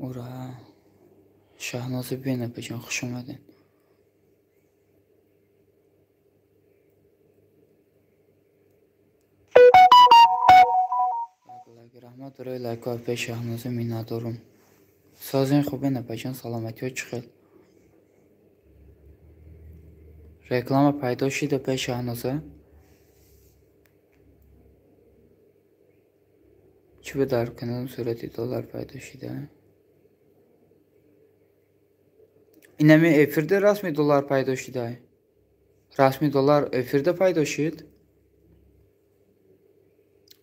Ура! Шаҳноза бин, апаҷон, хуш омадед. Раҳмат барои лайкҳо, апаи Шаҳноза, миннатдорум. Созин хубен, апаҷон, саломатиҳо чӣ хел? Реклама пайдо шид, апаи Шаҳноза? Чӣ ба дар каналам сурати доллар пайдо шида? Инами эфирда расми доллар пайдо шида? Расми доллар эфирда пайдо шид?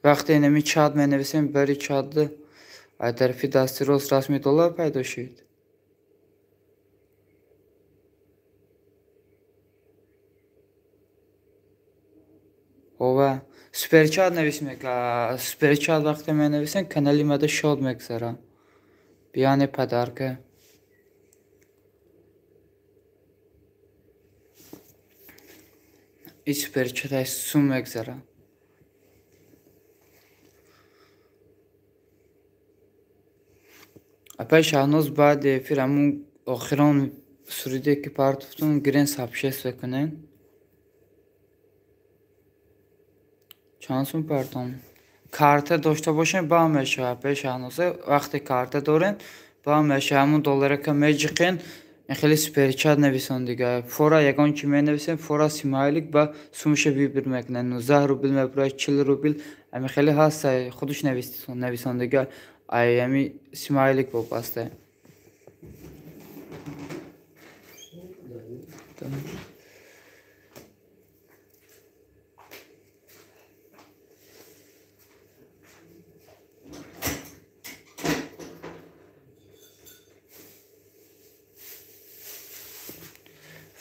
Вақте инами чат менависем, бари чатда аз тарафи дасти рост расми доллар пайдо шид? Ова, суперчат нависем, суперчат вақте менависем, канали мада шод мегзара. Бияне подарка. И суперчат ай сум мегзара. Апаи Шаҳноз, баъди эфир ҳамун охирон суруде ки партофтум, гирен сабшество кунен. Чанд сум партом? Карта дошта бошем, ба мешава, апаи Шаҳноза. Вақте карта дорен, ба мешава, ҳамун долларака меҷиқен, ин хеле суперчат нависон дига. Фора ягон чи менависем, фора смайлик ба сумша вибр мекунен. 19 рубл мебурад, 40 рубл, ҳамин хеле ҳаст, худаш нависон дига. Ай ҳами смайлик вобаста.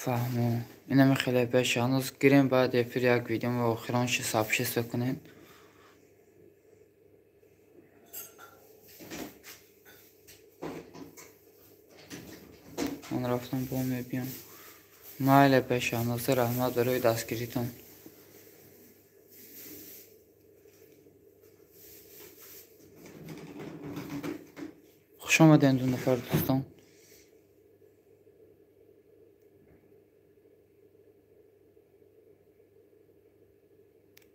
Фаҳмо. Инами хеле апаи Шаҳноз, гирем баъд эфир як видео охиронши сабшество кунем. Ман рафтам, бо мебиям. Майли, апаи Шаҳноза, раҳмат барои дастгиритон. Хуш омадем, ду нафар дӯстон.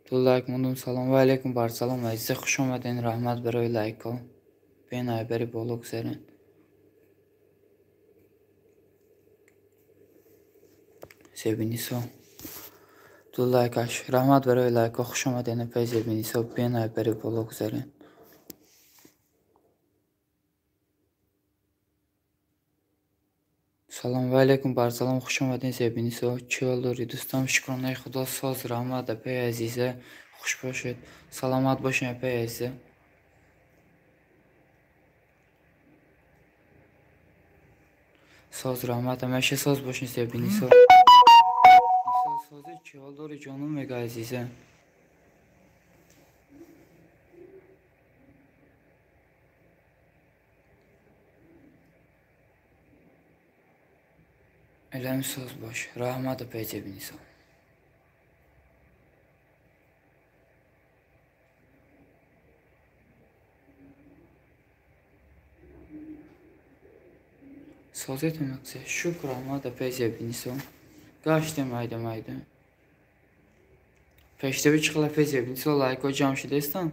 Ду лайк мондум. Салом ва алейкум, барсалом, азиза, хуш омаден, раҳмат барои лайкҳо. Бенайбари боло гузарен. Зебинисо. Ду лайкаш. Раҳмат барои лайкҳо, хуш омаден, апаи Зебинисо, бенайбари боло гузарен. Салом ва алейкум, барсалом, хуш омаден, Зебинисо. Чӣ ҳол дорӣ, дӯстам? Шукронаи Худо, соз, раҳмат, апаи азиза. Хуш бошед. Саломат бошед, апаи азиза. Соз, раҳмат, ҳамеша соз бошед, Зебинисо. Сози, чӣ ҳол дорӣ, ҷонум, мега азиза? Элами соз бош. Раҳмат, апаи Зебинисо. Созетон аксе. Шукр, раҳмат, апаи Зебинисо. Гаштем айда майда. Пештави чӣ хел, апаи Зебинисо, лайкҳо ҷамъ шудаистанд?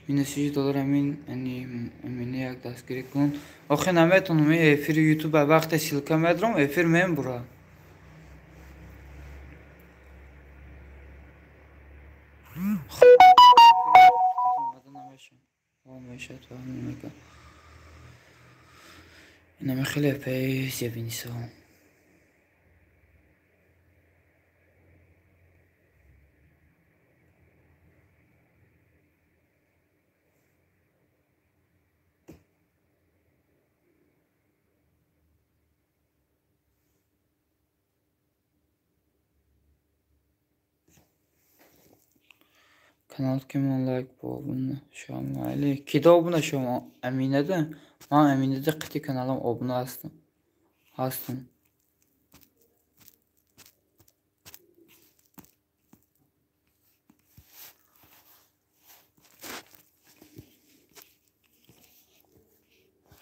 Минус доллар амин амини як дастгирӣ кун. Охи наметонам, эфири ютуб вақте ссылка медром, эфир мембура. Инами хеле апаи Зебинисо. Канал ки ман лайк бо обуна шавам майли. Кида обуна шавам? Аминада? Ман Аминада қити каналам обуна ҳастам. Ҳастам.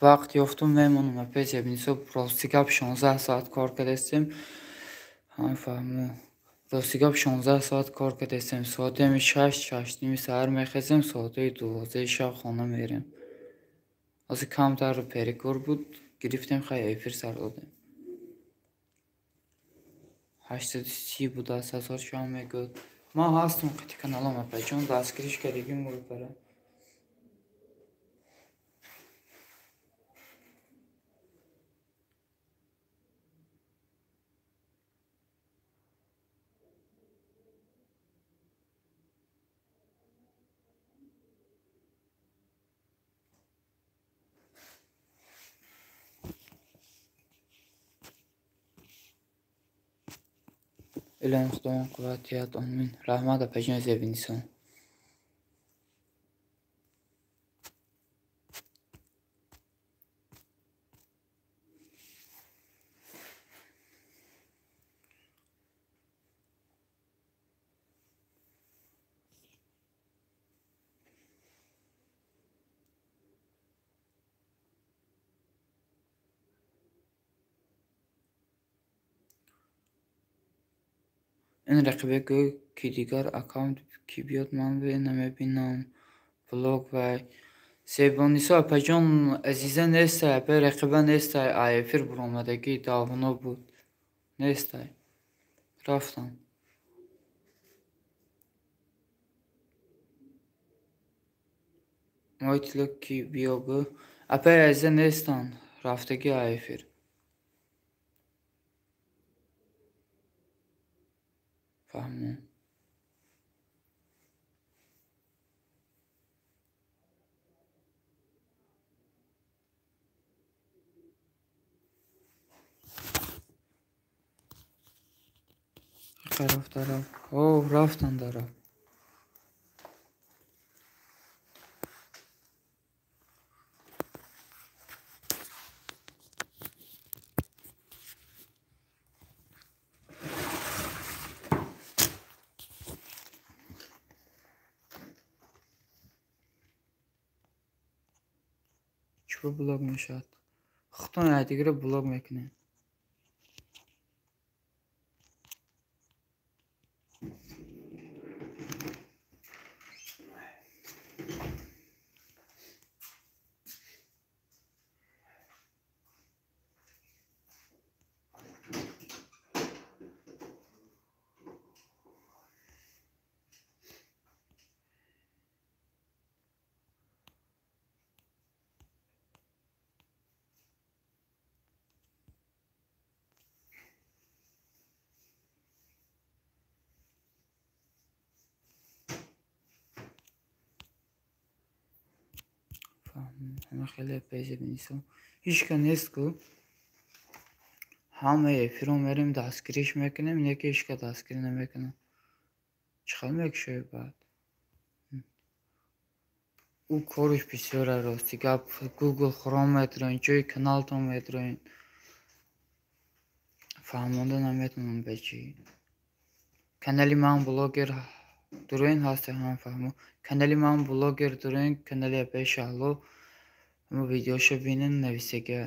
Вақт ёфтум мемонам апе Зебинисо. Рости гап 16 соат кор кардастем. Ҳам фаҳмо. Рости гап 16 соат кор кардастем. Соати 6, 6:30 саҳар мехезем, соати 12 шаб хона мерем. Ҳозир камтар перекур буд, гирифтем хай эфир сар додем. 830 будааст, 1000 шам мегӯяд. Ман ҳастам қити каналам апаҷон, дастгириш кардагим бара. Илоҳим Худованд қувват диҳад. Омин. Раҳмат апаҷон Зебинисон. Ин рақибе гӯ ки дигар аккаунт ки биёд ман намебинам. Блог вай. Зебонисо апаҷон азиза нестай, апа рақиба нестай, а эфир буромадагӣ давно буд. Нестай. Рафтам. Мой тило ки биё гӯ. Апаи азиза нестанд, рафтагӣ а эфир. Фаҳмон. Рафта рафт. О, рафтан дарафт. Чӣ блог мешавад? Худтон якдигарро блог мекунед. Ҳама хеле апаи Зебинисо. Ҳеҷ ка нест ку. Ҳамаи эфирро мерем дастгириш мекунем, не ки ҳеҷ ка дастгирӣ намекунад. Чӣ хел мекушоӣ баъд? Ӯ кориш бисёр рости гап. Google Chrome медроен, ҷои каналтон медроен. Фаҳмонда наметавонам ба чӣ. Канали ман блогер дуроин ҳаст, ҳам фаҳмо. Канали ман блогер дуроин, канали апаи Шаҳло. Ҳамо видеошо бинен, нависага.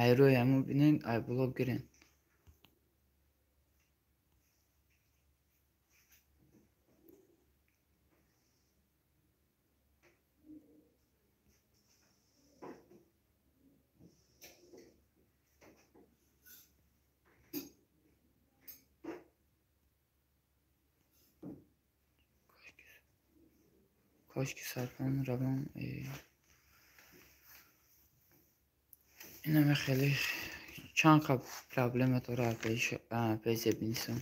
Айрӯи ҳамо бинен, ай блог гирен. Кошки сарфон равон. Инаме хеле чанд қа проблема дора апаи Зебинисон.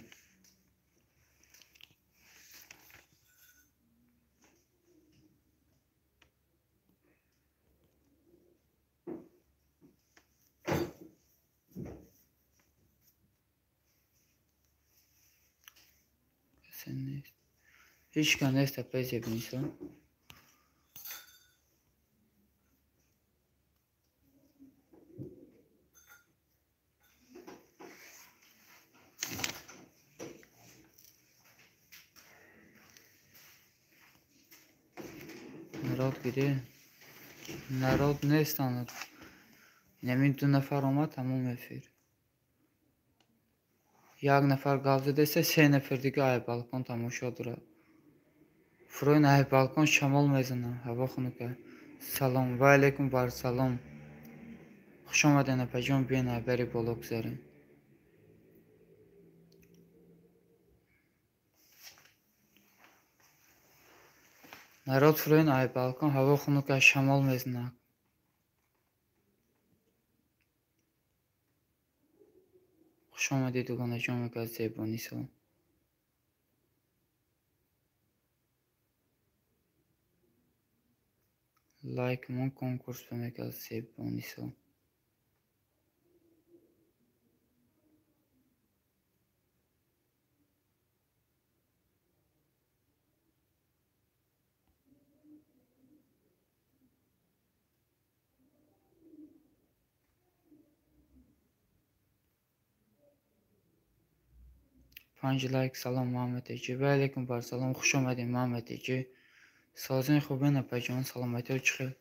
Касе нест. Ҳеҷ кас нест апаи Зебонисо. Народ гире. Народ нестанд. Инамин 2 нафар омад, тамом эфир. 1 нафар гап задеста, 3 нафар дига ай балкон тамошо дорад. Фурӯин ай балкон шамол мезанад, ҳаво хунука. Салом, ва алайкум вассалом. Хуш омадед, апаҷон, биён ай бари боло гузарем. Народ фурӯин ай балкон, ҳаво хунука, шамол мезанад. Хуш омадед, дугонаҷон, мегӯяд Зебонисо. Лайк мон конкурс мегӯяд Зебонисо. Панҷ лайк. Салом, Муҳаммад Эҷи. Ва алайкум вассалом. Хуш омадед, Муҳаммад Эҷи. Созин хубен, апаҷон, саломатиҳо чӣ хел?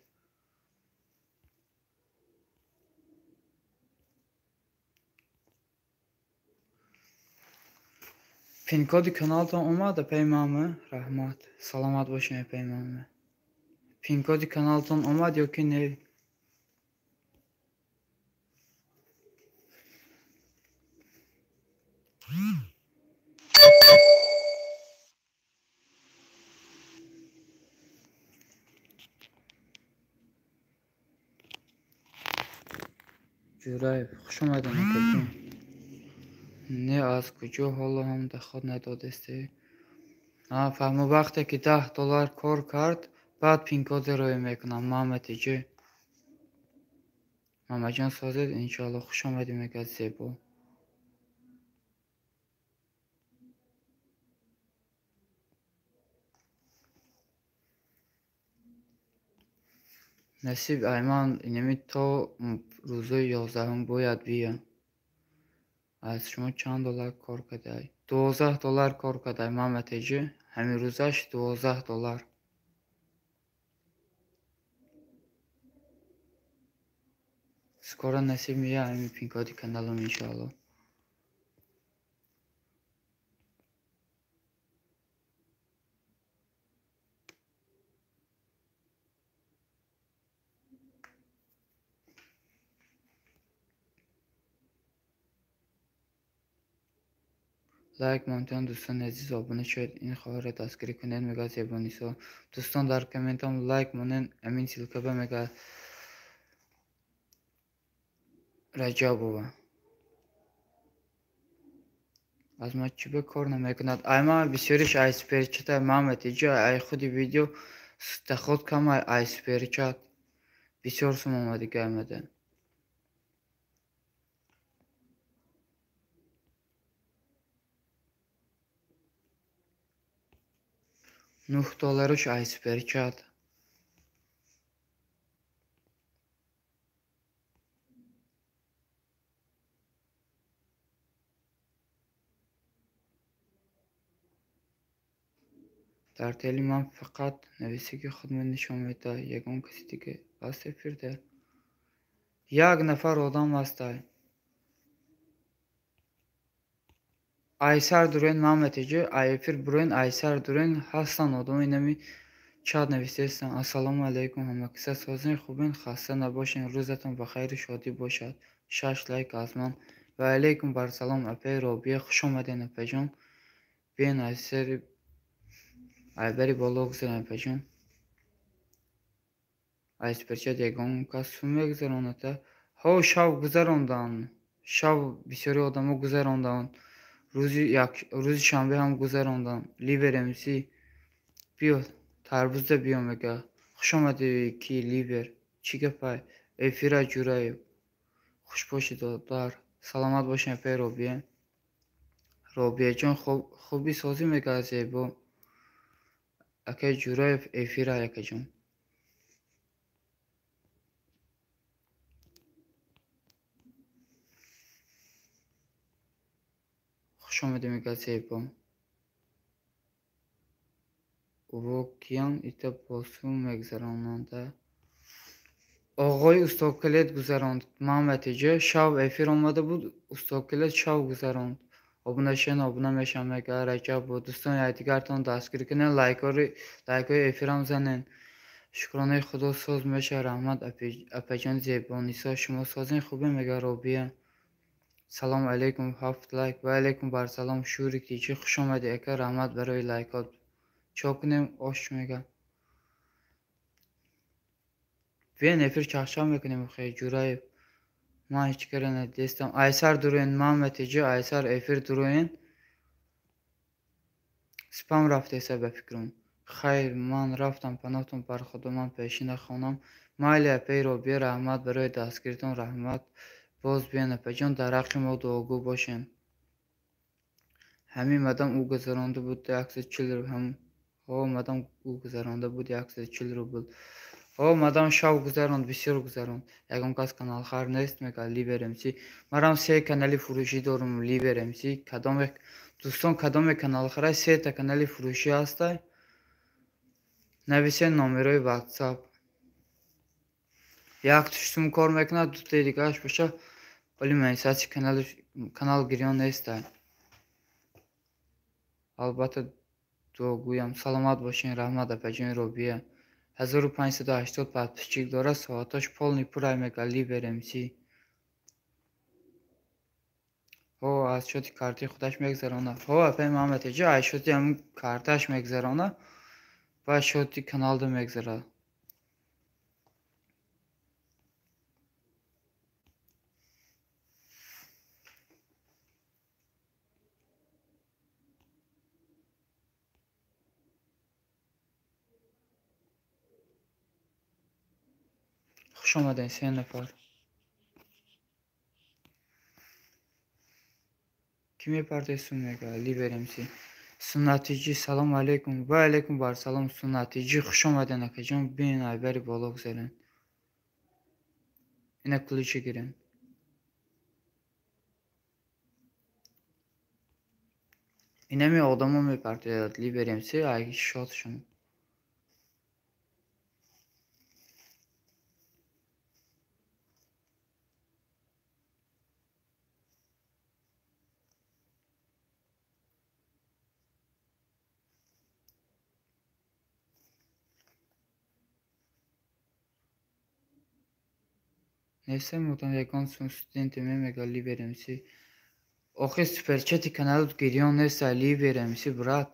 Пинкоди каналтон омад, апаи мама? Раҳмат. Саломат бошед, апаи мама. Пинкоди каналтон омад ё ки не? Ҷураев, хуш омадед, акаҷон. Не, аз куҷо ҳоло ҳам даход надодестӣ? Фаҳмо, вақте ки 10 доллар кор кард, баъд пинкоди роӣ мекунам, Муҳаммад Эҷи. Мамаҷон созед, иншоалло. Хуш омадед, мегӯяд Зебо. Насиб айман инами то рӯзои 11 бояд биям. Аз шумо чанд доллар кор кардай? 12 доллар кор кардай, Муҳаммад Эҷи. Ҳамин рӯзаш 12 доллар. Скоро насиб мея ҳамин пинкоди каналам, иншоалло. Лайк монтон, дӯстони азиз, обуна шавед, ин хоҳарро дастгирӣ кунед, мегӯяд Зебонисо. Дӯстон, дар комментам лайк монед, амин ссылкаба, мегӯяд Раҷабова. Аз ма чӣ ба кор намекунад? Ай ма бисёриш ай суперчата, Муҳаммад Эҷи, ай худи видео даход кам, ай суперчат бисёр сум омадига омада. Нӯҳ долларуш ай суперчат. Дар тели ман фақат нависаги худро нишон медиҳад, ягон каси дига аст эфирда? 1 нафар одам ҳастай. Айсар дурен, Муҳаммад Эҷи, ай эфир бурен, айсар дурен ҳастанд одамои инами чат нависестанд. Ассалому алайкум, ҳамакиса созин хубен, хаста набошен, рӯзатон ба хайру шодӣ бошад. 6 лайк аз ман. Ва алайкум вассалом, апаи Робия, хуш омадед, апаҷон. Биён айсари айбари боло гузарем, апаҷон. Ай суперчат ягон кас сум мегузаронад? Ҳо, шав гузаронданд. Шав бисёри одамо гузаронданд. Рӯзи шанбе ҳам гузаронданд. Ливер МС биё, тарбузда биё, мегӯяд. Хуш омадӣ, ки Ливер. Чӣ гапай? Эфира Ҷураев. Хуш бошед, додар. Саломат бошед, апаи Робия. Робияҷон, хуби созӣ, мегӯяд Зебо. Акай Ҷураев эфира, акаҷон. Хуш омадӣ, мегӯяд зебо. Воқеан ита босум мегузаронанда. Оғои устокилет гузаронд. Маматиҷа шав эфир омада буд, устокилет шав гузаронд. Обуна шен, обуна мешам, мега Раҷаб. Бо дӯстони якдигартон дастгирӣ кунед, лайкҳои эфирам занен. Шукронаи Худо, соз меша. Раҳмат, апаҷони Зебонисо, шумо созин, хубе, мега Робия. Салому алайкум, ҳафт лайк. Ва алайкум барсалом, Шурик тичи, хуш омадӣ, ака, раҳмат барои лайкот. Чо кунем, ош, мега. Биён, эфир чахчах мекунем, хе Ҷураев. Ман ҳеҷ кара надидестам. Айсар дуроен, Маматиҷа, айсар эфир дуроен. Спам рафтеса ба фикрам. Хайр, ман рафтам, паноҳтон бар Худо, ман пешӣ нахонам. Майли, апаи Робия, раҳмат барои дастгиритон, раҳмат. Боз биён, апаҷон, дар ҳаққи мо дуогӯ бошен. Ҳамин мадам ӯ гузаронда буд 140 рубл. Ҳо, мадам ӯ гузаронда буд 140 рубл. Ҳо, мадам шав гузаронд, бисёр гузаронд. Ягон кас каналхар нест, мега Ливер МС. Марам се канали фурӯшӣ дорум Ливер МС. Кадоме дӯстон, кадоме каналхара, сета канали фурӯшӣ ҳастай? Нависен номерои WhatsApp. Як сум кор мекунад, дутаи дигараш боша, вале монетизатсия канал гирён нестай. Албатта, дуогӯям. Саломат бошен, раҳмат, апаҷони Робия. 1580 подписчик дорад, соаташ полный пурай, мега Ливер МС. Ҳо, аз счёти картаи худаш мегузаронад. Ҳо, апаи Маматиҷа, аз счёти ҳамин картааш мегузаронад ва счёти каналда мегузарад. Хуш омадем, се нафар. Кӣ мепартои сум, мега Ливер МС. Суннатиҷӣ, салому алайкум. Ва алайкум барсалом, Суннатиҷӣ, хуш омаден, акаҷон, биён, айбари боло гузарен. Ина ключи гирен. Инами одамо мепартояд Ливер МС, ай шотшон. Нестем мудам ягон сум студенте мега Ливер МС. Охи суперчати каналут гирён неста Ливер МС, брат.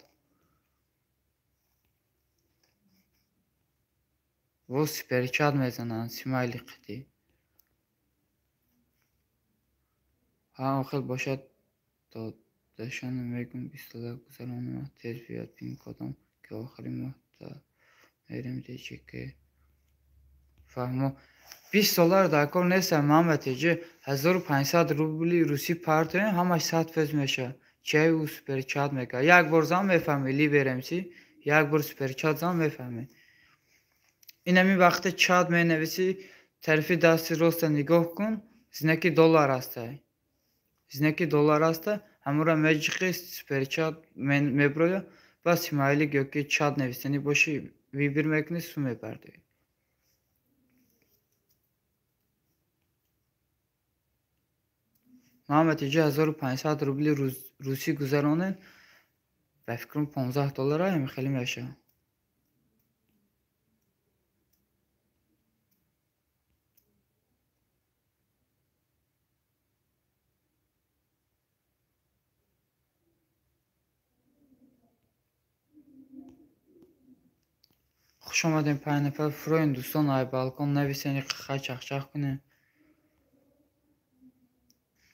Во суперчат мезананд смайли қитӣ. Ҳа, охир бошад, додашону мегӯм 20 доллар гузаронам, тез биёд бин кодом, ки охири моҳ мерем ДЖК. Фаҳмо. 20 доллар дар кор неста, Маматиҷа, 1500 рубли русӣ партоем, ҳамаш 100% мешавад. Чай ӯ суперчат мекард. Як бор зан мефаҳмӣ Ливер МС, як бор суперчат зан мефаҳмӣ. Инами вақте чат менависӣ, тарафи дасти роста нигоҳ кун, знаки доллар ҳастай. Знаки доллар ҳаста, ҳамонро меҷиқӣ, суперчат меброя, ба смайлик ёки чат нависанӣ бошӣ, выбор мекунӣ, сум мепартоӣ. Маматиҷа, 1500 рубли русӣ гузаронед, ба фикрам, 15 доллар ҳам хеле мешавад. Хуш омадем, панҷ нафар. Фуроен, дӯстон, ай балкон нависен, хай чахчах кунем.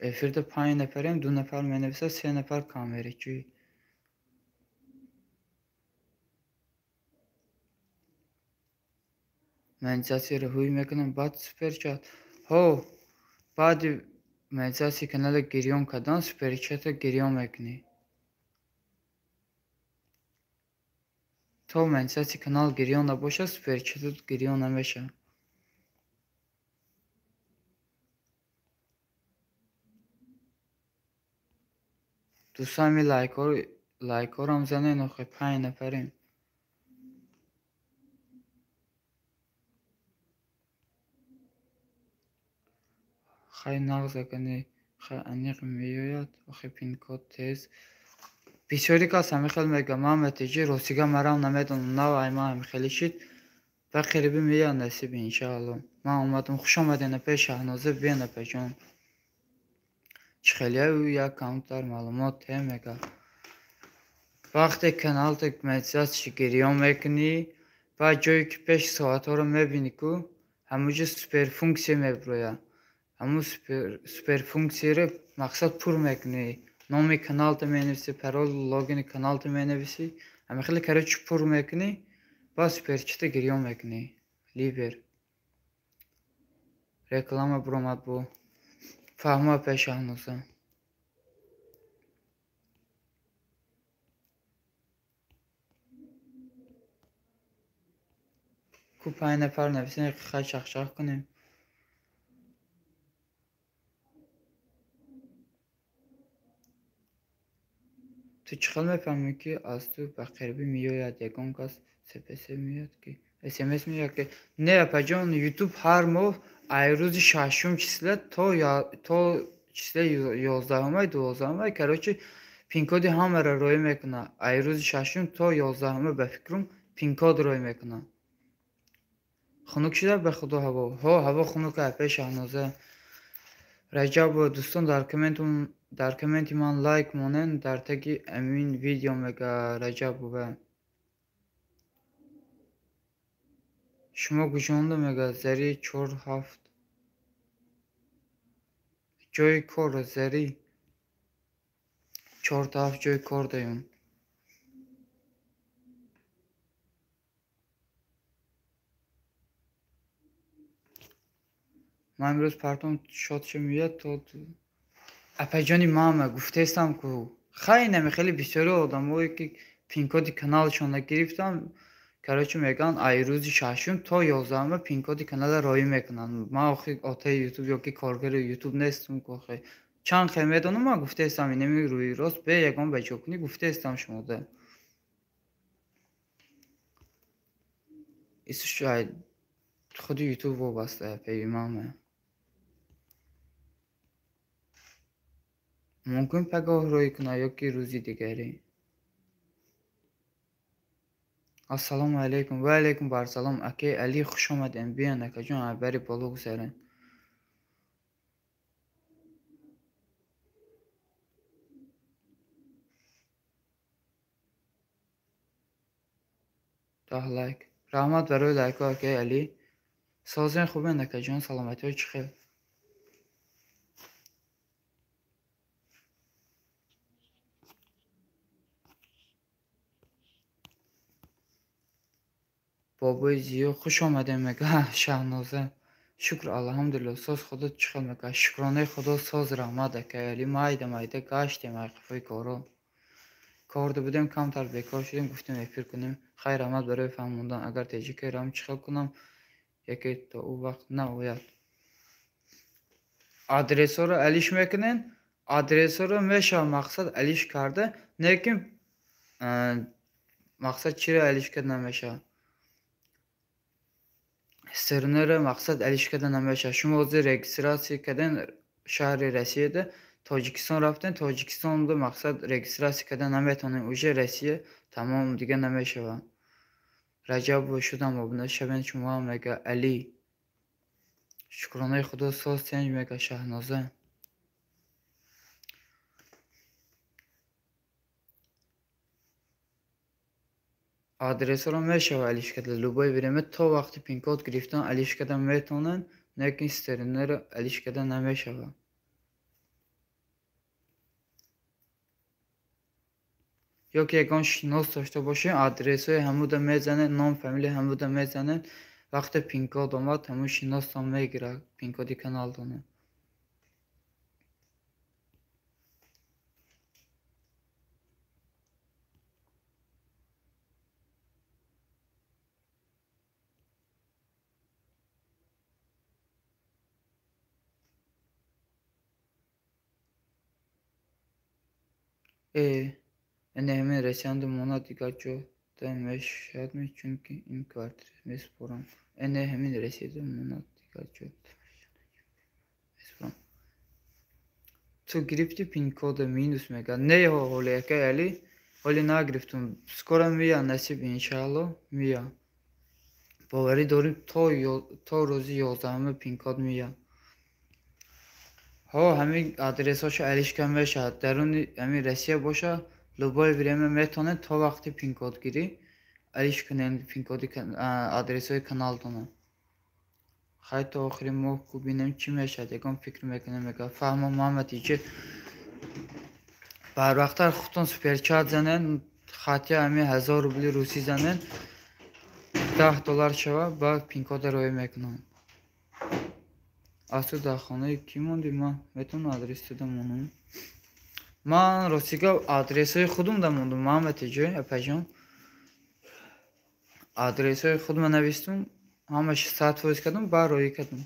Эфирда панҷ нафарем, ду нафар менависад, се нафар камерачӣ. Монетизатсияро ҳуй мекунам, баъд суперчат. Ҳо, баъди монетизатсияи канала гирён кардан, суперчата гирён мекунӣ. То монетизатсияи канал гирён набошад, суперчатот гирён намешавад. Дӯстон, ҳамин лайкҳоро занед, охе 5 нафарем. Хай нағз акани, хай аниқ меояд, охе пин-код тез. Бисёри кас ҳамин хел мегӯяд, ман метиҷи ростига марам намедонам, нав ай ман ҳамин хеле шид. Ба қириби меояд насиб иншаалло. Ман омадам, хуш омадед апаи Шаҳноза, биён апаҷон. Чӣ хеле ӯ як камтар маълумот те мегӯяд. Вақте каналта монетизатсия гирён мекунӣ, баъд ҷое ки пеши соатҳоро мебинӣ ку, ҳамонҷо суперфунксия мебирояд. Ҳамун суперфунксияро мақсад пур мекунӣ. Номи каналта менависӣ, парол, логини каналта менависӣ. Ҳамин хеле короче пур мекунӣ, баъд суперчата гирён мекунӣ. Ливер. Реклама биромад бо. Фаҳмо апаи Шаҳноза. Ку 5 нафар нависем, хай чахчах кунем. Ту чӣ хел мефаҳмӣ, ки аз ту ба қирбӣ меояд ягон кас СПС меояд ки СМС меояд ки не апаҷон, ютуб ҳар моҳ ай рӯзи 6 числа то числаи 11 12, короче пин-коди ҳамаро роӣ мекунад. Ай рӯзи 6 то 11 ба фикрам пин-код роӣ мекунад. Хунук шуда ба худо ҳаво. Ҳо, ҳаво хунук апаи Шаҳноза. Раҷаб, дӯстон, дар комменти ман лайк монед, дар таги амин видео мега Раҷаб бува. Шумо гӯшонда мега зари 4-7 ҷои кор, зари 4-7 ҷои кор даём. Ман имрӯз партом шодша меояд то апаҷони мама гуфтаистам ку хай нами хеле бисёри одамое ки пин-коди каналшонро гирифтам, короче мегӯянд ай рӯзи 6 то 11 пин-коди каналро роӣ мекунанд. Ман охи отаи ютуб ё ки коргари ютуб нестам ку охи. Чанд хел медонам, ман гуфтаистам инами рӯи рост бе ягон баҷокунӣ гуфтаистам шумода. Исуш ай худи ютуб вобаста апаи мама. Мумкин пагоҳ рӯй кунад ё ки рӯзи дигаре. Ассалому алайкум. Ва алайкум барсалом. Акаи Али, хуш омадем. Биён акаҷон, бари боло гузарем. Даҳ лайк. Раҳмат барои лайкҳо, акаи Али. Созен хубен акаҷон, саломатиҳо чӣ хел? Бобои Зиё, хуш омадем мега Шаҳноза. Шукр, алҳамдулилло, соз худо чӣ хел мега? Шукронаи худо соз, раҳмат акаи Али. Майда майда гаштем ай қафои коро. Корда будем, камтар бекор шудем, гуфтем эфир кунем. Хайр, раҳмат барои фаҳмондан. Агар теҷикаи рам чӣ хел кунам, яке то ӯ вақт наояд. Адресҳоро алиш мекунен, адресҳоро мешавад мақсад алиш карда, лекин мақсад чиро алиш карда намешавад? Стернеро мақсад алиш карда намешавад. Шумо ҳозир регистратсия карден шаҳри Россияда, Тоҷикистон рафтен, Тоҷикистонда мақсад регистратсия карда наметавонем. Уже Россия тамом дига намешавад. Раҷаб шудам обуна шавен шумо мега Али. Шукронаи худо соз тенҷ мега Шаҳноза. Адресҳоро мешавад алиш карда любое время то вақти пин-код гирифтан алиш карда метавонанд, лекин стернеро алиш карда намешавад. Ё ки ягон шинос дошта бошем, адресҳои ҳамуда мезанед, ном, фамилия ҳамуда мезанед, вақте пин-код омад, ҳамун шиностон мегирад пин-коди каналтонро. Э, ҳамин Россиянда монад, дигар ҷо да мешавадми, чунки ин квартира месупорам. Не, ҳамин Россияда монад, дигар ҷо месупорам. Ту гирифти пин-кода, минус мега. Не, ҳоли акай Али, ҳоли нагирифтум. Скоро мия, насиб, иншаалло мия. Боварӣ дорем, то рӯзи 11-уми пин-код мия. Ҳо, ҳамин адресҳошо алишка мешавад. Даруни ҳамин Россия боша, любое время метавонед то вақти пин-кодгирӣ алиш кунед пин-коди адресҳои каналтона. Хай, то охири моҳ ку бинем, чӣ мешавад, ягон фикр мекунем, мега. Фаҳмо, Муҳаммад, иҷи барвақттар худтон суперчат занед, хатя ҳамин 1000 рубли русӣ занед, 10 доллар шава, баъд пин-кода роӣ мекунам. Аз ту дар хонаи кӣ мондӣ? Ман метавонам адреси туда монам? Ман ростига адресҳои худум да мондум, Муҳаммад иҷо, апаҷон. Адресҳои худма навистум, ҳамаш 100% кардам, баъд роӣ кардам.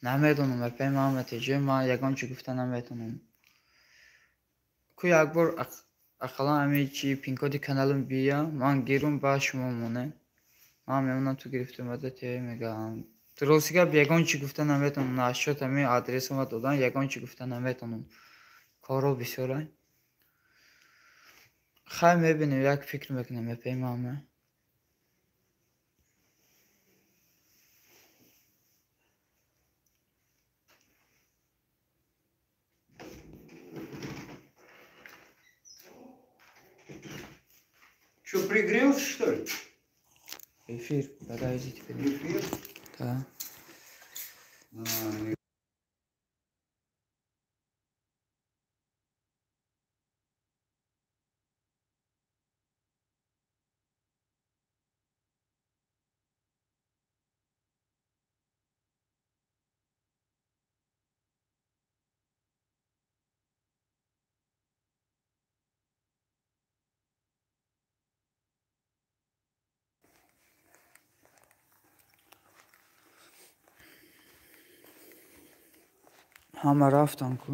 Намедонам, апаи Муҳаммад иҷо, ман ягон чӣ гуфта наметавонам. Ку як бор ақаллан ҳамин чи пин-коди каналам бия, ман гирум, баъд шумо монед. Ман мемонам, ту гирифта омада те мегаам. Рости гап, ягон чӣ гуфта наметавонам. Насчёт ҳамин адресама додан ягон чӣ гуфта наметавонам. Корҳо бисёранд. Хай, мебинем, як фикр мекунем, апаи Муҳаммад. Что, пригрелся, что ли? Эфир, подождите. Эфир? Да. А, Ҳама рафтан ку.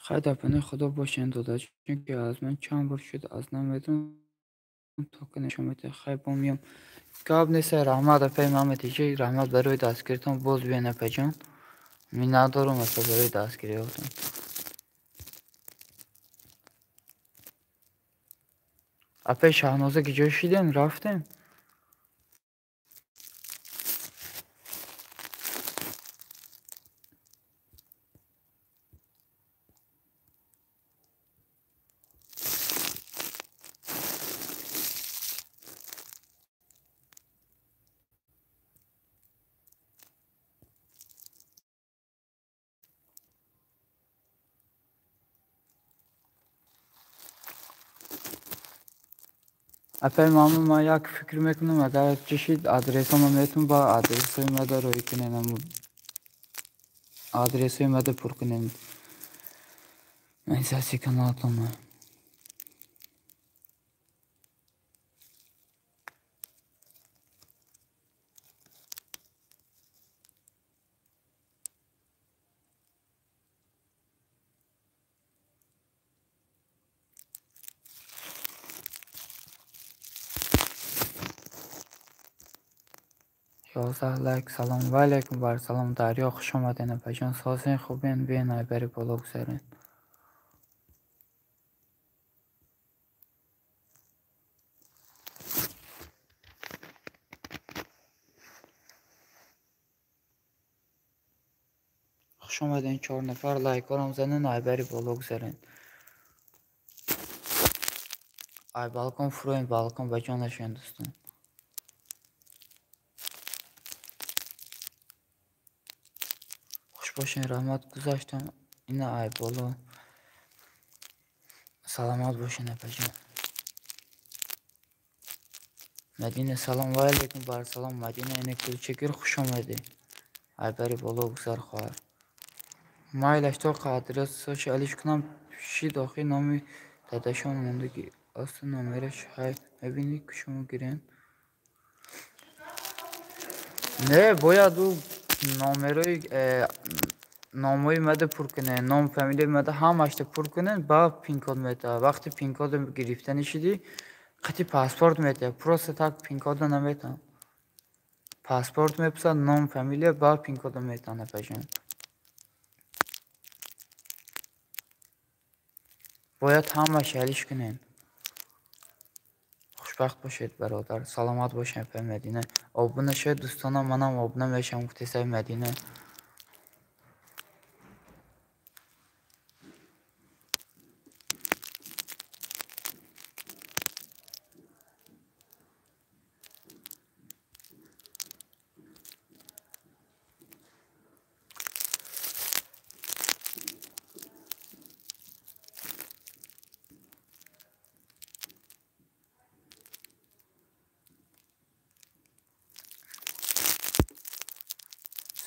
Хай, дар паноҳи Худо бошед, дода, чунки аз ман чанд бор шуд, аз намедонам то ки нишон медиҳад. Хай, бо миём. Гап нест, раҳмат, апаи Муҳаммад иҷо, раҳмат барои дастгиритон. Боз биён, апаҷон. Миннатдорум, апа, барои дастгириҳотон. Апаи Шаҳноза, ки ҷо шидем, рафтем? Апаи Муҳаммад, ман як фикр мекунам, агар чӣ шид, адресҳома метавон ба адресҳои мада роӣ кунед, адресҳои мада пур кунед. Монетизатсияи каналатонро. 11 лайк. Салом ва алайкум бар салом, Дарё, хуш омадед, апаҷон. Созен, хубен? Биен, айбари боло гузарен. Хуш омаден, чор нафар, лайкҳорам занен, айбари боло гузарен. Ай балкон фуроем, балкон ба ҷон нашавем дӯстон. Хуш бошен, раҳмат, гузаштам. Ина ай боло. Саломат бошен апаҷон. Мадина салом ва алейкум бар салом. Мадина ина кулчагир хуш омадӣ. Ай бари боло гузар хоҳар. Майлаш то адресаш алиш кунам шид охи номи дадашон мондагӣ. Аст номераш ҳай мебинӣ ки шумо гирен. Не, бояд ӯ номерои номҳои мада пур кунед, ном фамилияи мада ҳамашта пур кунед, баъд пин-код метавад. Вақте пин-кодо гирифта нишидӣ, қати паспорт метавад. Просто так пин-кодо наметавад. Паспорт мепурсад, ном фамилия, баъд пин-кодо метавад апаҷон. Бояд ҳамаш алиш кунед. Хушбахт бошед бародар, саломат бошед апаи Мадина. Обуна шавед дӯстонам, манам обуна мешавам гуфтесаи Мадина.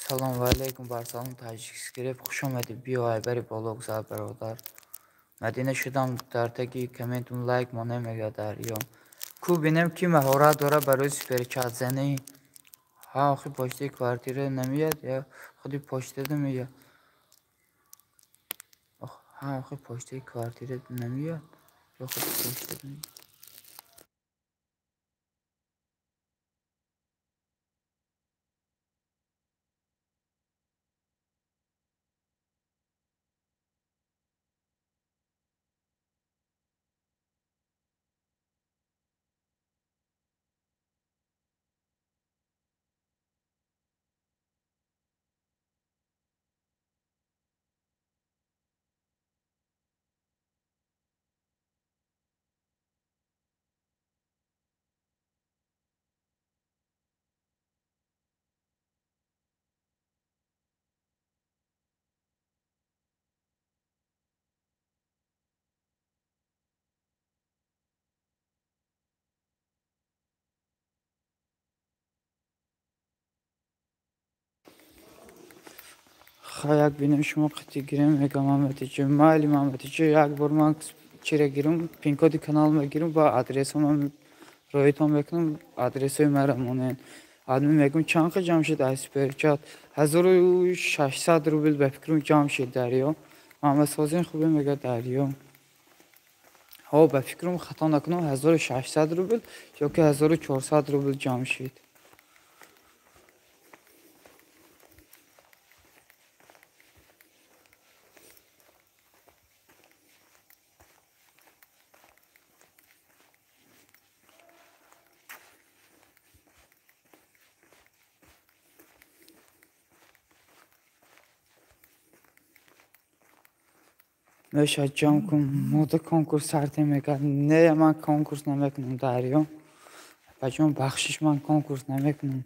Салом ва алейкум бар салом таҷикскреп, хуш омадӣ. Биё ай бари боло гузар бародар. Мадина шудам дар таги комментум лайк монем мега дарё. Ку бинем ки маҳорат дора барои суперчатзанӣ. Ҳа охи почтаи квартира намеяд я худи почта намеяд. Ҳа охи почтаи квартира намеяд ё худи почта намеяд. Хай як бинем шумо қати гирем мегам Мамадиҷо. Майли Мамадиҷо, як бор ман чира гирам, пин-коди канал мегирам ва адресам роитон мекунам, адресҳои мара монен. Адми мегум чанд қа ҷамъ шид ай суперчат? 1600 рубл ба фикрам ҷамъ шид дарё. Мамадсозин хубе мега дарё. Ҳо ба фикрам хато накунам 1600 рубл ё ки 1400 рубл ҷамъ шид. Мешад ҷамъ кун, мода конкурс сарте мекард. Не, ман конкурс намекунам дарё. Апаҷон бахшиш, ман конкурс намекунам.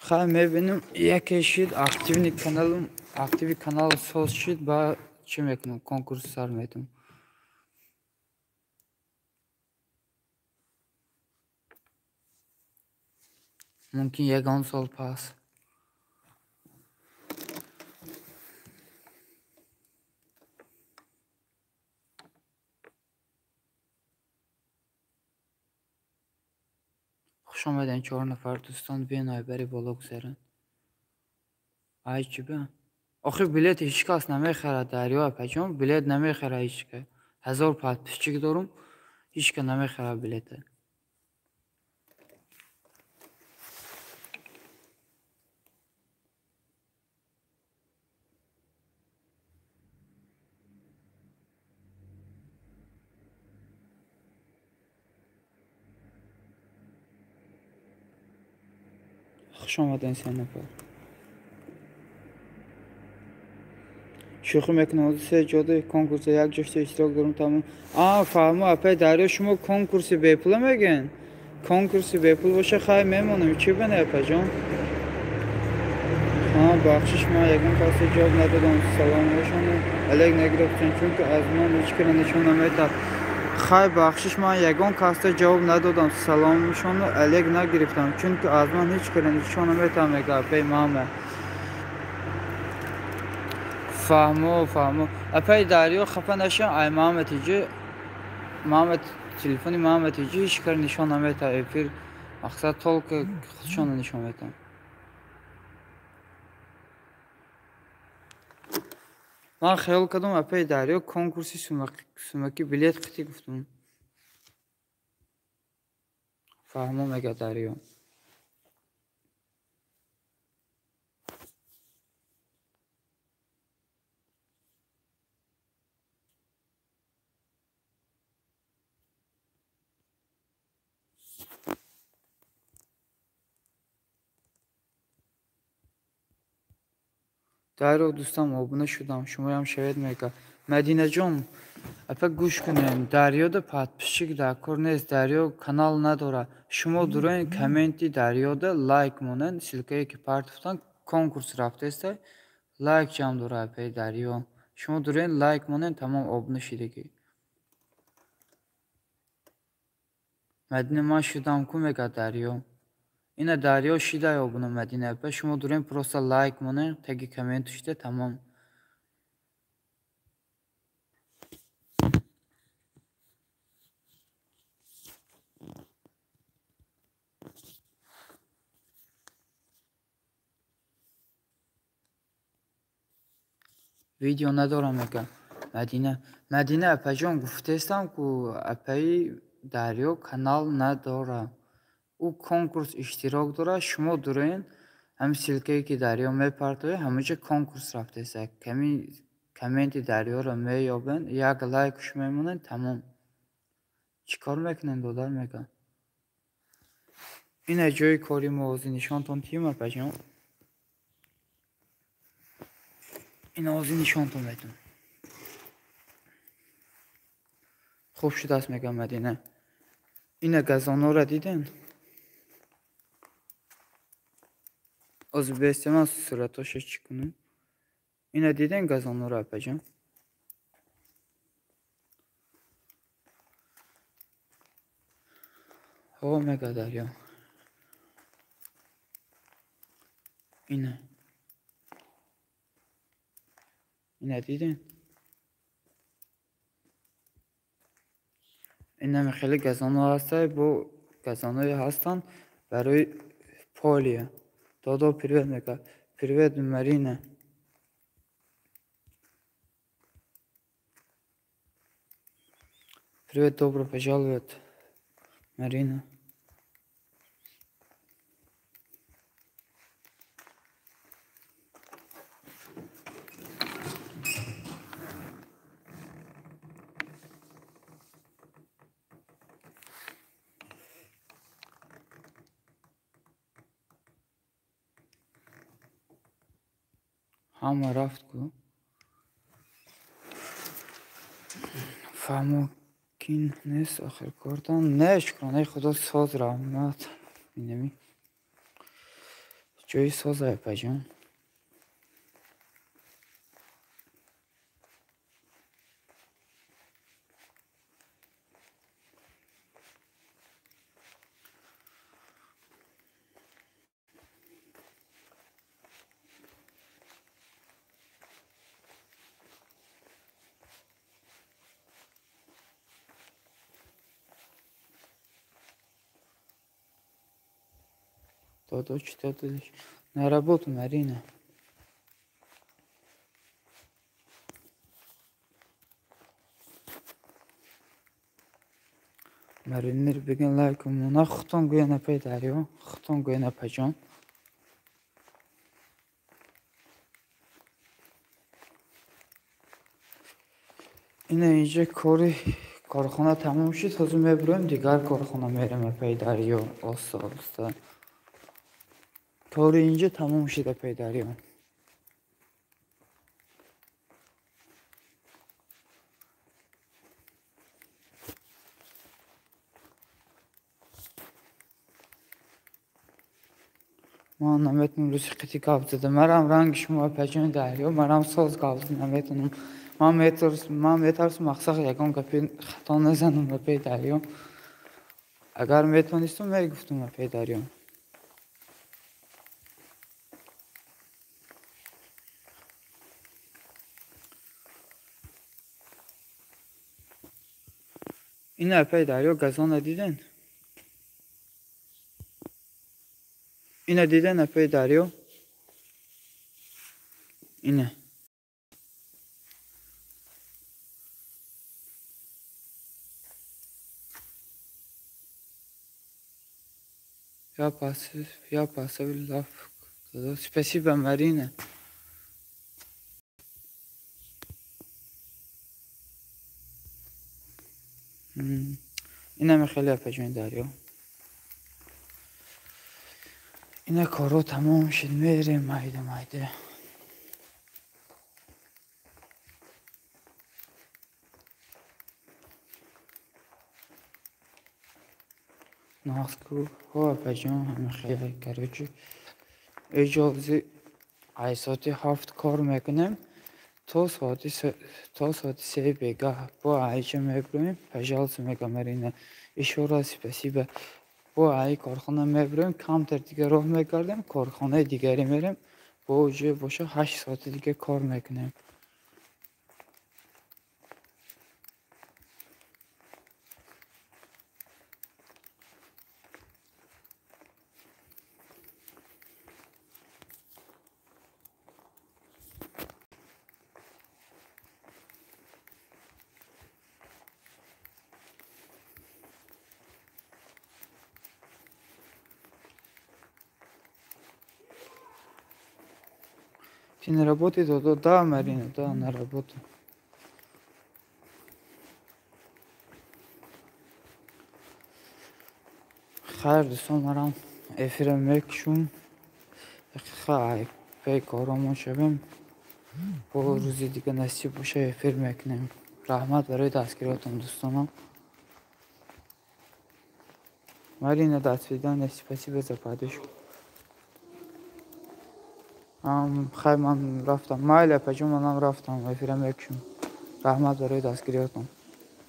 Хай мебинем, яке шид активни каналум, активи канал соз шид, ба чӣ мекунам, конкурс сар метам. Мумкин ягон сол пас. Хуш омаден 4 нафар дӯстон, биён ай бари боло гузарен. Ай чӣ ба? Охи билет ҳеҷ кас намехарад дарё апаҷон, билет намехарад ҳеҷ кас. 1000 подписчик дорум, ҳеҷ кас намехарад билета. Хуш омаден 3 нафар. Шӯхӣ мекунам, се ҷода конкурса як ҷошта иштирок дорам тамом. Фаҳмо апай Дарё, шумо конкурси бепула мегӯен? Конкурси бепул боша хай мемонам. Чӣ бане апаҷон? Бахшиш, ман ягон касе ҷавоб надодам. Саломҳошону алек нагирифтем, чунки аз ман ҳеҷ кара нишон наметад. Хай бахшиш, ман ягон касда ҷавоб надодам. Саломшону алек нагирифтам, чунки аз ман ҳеҷ кара нишон наметад, мега апай мама. Фаҳмо, фаҳмо. Апай Дарё, хафа нашам, ай мама тиҷи, мама телефони мама тиҷи ҳеҷ кара нишон наметад. Эфир мақсад толка худшонро нишон метад. Ман хаёл кардам апай Дарё конкурси сумакӣ билет қитӣ гуфтам. Фаҳмо мега Дарё. Дарё дӯстам, обуна шудам, шумоям шавед мега. Мадинаҷон, апа гӯш кунед, Дарёда подписчик дар кор нест, Дарё канал надорад. Шумо дуроен комменти Дарёда лайк монед, ссылкае ки партофтан конкурс рафтеста, лайк ҷамъ дорад апаи Дарё. Шумо дуроен лайк монед, тамом обуна шидагӣ. Мадина, ман шудам ку мега Дарё. Ина Дарё шидай обуна Мадина апа, шумо дурем просто лайк монед, таги коммент шида тамом. Видео надорам мега Мадина. Мадина апаҷон, гуфтестам ку апаи Дарё канал надорад. Ӯ конкурс иштирок дорад, шумо дуроен ҳамин ссылкае ки Дарё мепартояд, ҳамонҷо конкурс рафтеста. Ками комменти Дарёро меёбен, як лайкш мемонед, тамом. Чӣ кор мекунем, додар мега? Ина ҷои кори мо ҳозир нишонтон тием апаҷон. Ина ҳозир нишонтон метам. Хуб шудааст мега Мадина. Ина газонҳоро дидем? Ҳозир бестем ман суратҳоша чӣ кунем? Ина дидем газонҳоро апаҷон? Ҳо мега Дарё. Ина. Ина дидем? Инаме хеле газонҳо ҳастанд, бо газонҳое ҳастанд барои полия. Додо привет мега. Привет Марина. Привет, добро пожаловать, Марина. Ҳама рафт ку. Фаҳмо кин нест охир кортан. Не, шукронаи Худо соз раҳмат. Инами ҷои соза апаҷон. Додо читатель. На работу, Марина. Маринер бигин лайк мона хутон гӯя напай Дарё, хутон гӯя напаҷон. Ина инҷа кори корхона тамом шуд, ҳозир мебурем дигар корхона мерем апай Дарё, оста оста. Кори инҷа тамом шуд апай Дарё. Ман наметонам рӯзи қити гап зада. Марам ранги шумо апаҷони Дарё, марам соз гап зада наметонам. Ман метарсам мақсад ягон гапи хато назанам апаи Дарё. Агар метонистам мегуфтам апаи Дарё. Ин апаи Дарё газона диден? Ина диден апаи Дарё? Ина. Я поставил лайк. Спасибо, Марина. Инаме хеле апаҷони Дарё. Ина коро тамом шид, мерем майда майда. Нағзку ҳо апаҷон, ҳама хеле короче. Эҷози ай соати 7 кор мекунем то соати 3 бегаҳ. Бо айча меброем, пожалуйста, мегам Марина. Ещё раз спасибо. Бо ай корхона меброем, камтар дига роҳ мекардем, корхонаи дигаре мерем. Бо уже боша 8 соати дига кор мекунем. Ты на работе, то да, Марина, да, на работу. Хайр, дӯстон, марам эфира мекушум. Хай, пей коромон шавем. Бо рӯзи дига насиб боша эфир мекунем. Раҳмат барои дастгириятон, дӯстонам. Марина, до свидания, спасибо за поддержку. Хай, ман рафтам. Майли апаҷон, манам рафтам. Эфира мекушум. Раҳмат барои дастгириятон.